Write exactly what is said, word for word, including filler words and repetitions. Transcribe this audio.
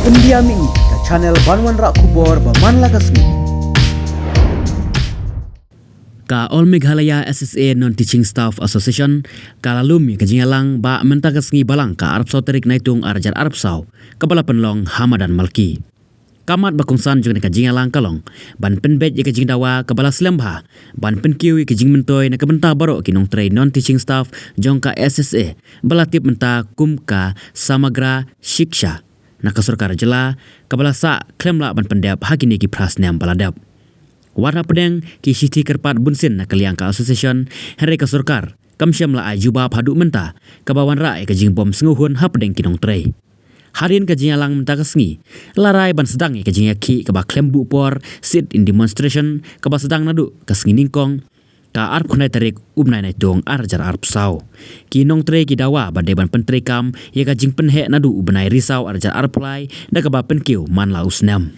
India Mini, ka channel ban wanrah khubor ba man la ka sngi. Ka All Meghalaya S S A Non-Teaching Staff Association ka la lum ïa ka jingïalang ba mynta ka sngi Balang ka arphew saw tarik Naitung arhajar arphew saw, kaba la pynlong ha madan Malki. Ka mat ba kongsan jong kane ka jingïalang ka long ban pynbeit ïa ka jingdawa kaba la slem bha ban pynkiew ïa ka jingmyntoi na ka bynta baroh ki nongtrei non-teaching staff jong ka S S A, ba la tip mynta kum ka Samagra Shiksha, na ka sorkar jylla, kaba la sah khlem lah ban pyndep ha kine ki phra snem ba la dep. Wat hapdeng ki shithi kyrpad bunsien na ka liang ka association, hynrei ka sorkar kam shym la ai jubab haduh mynta, kaba wanrah ïa ka jingbym sngewhun hapdeng ki nongtrei. Hadien ka jingïalang mynta ka sngi, la rai ban sdang ïa ka jingïakhih kaba khlem buh por, sit-in demonstration, kaba sdang naduh ka sngi nyngkong, ka arphew khyndai tarik u bnai Naitung arhajar arphew saw. Ki nongtrei ki dawa ba dei ban pyntreikam ïa ka jingpynheh naduh u bnai Risaw arhajar arphew lai, da kaba pynkiew man la u snem.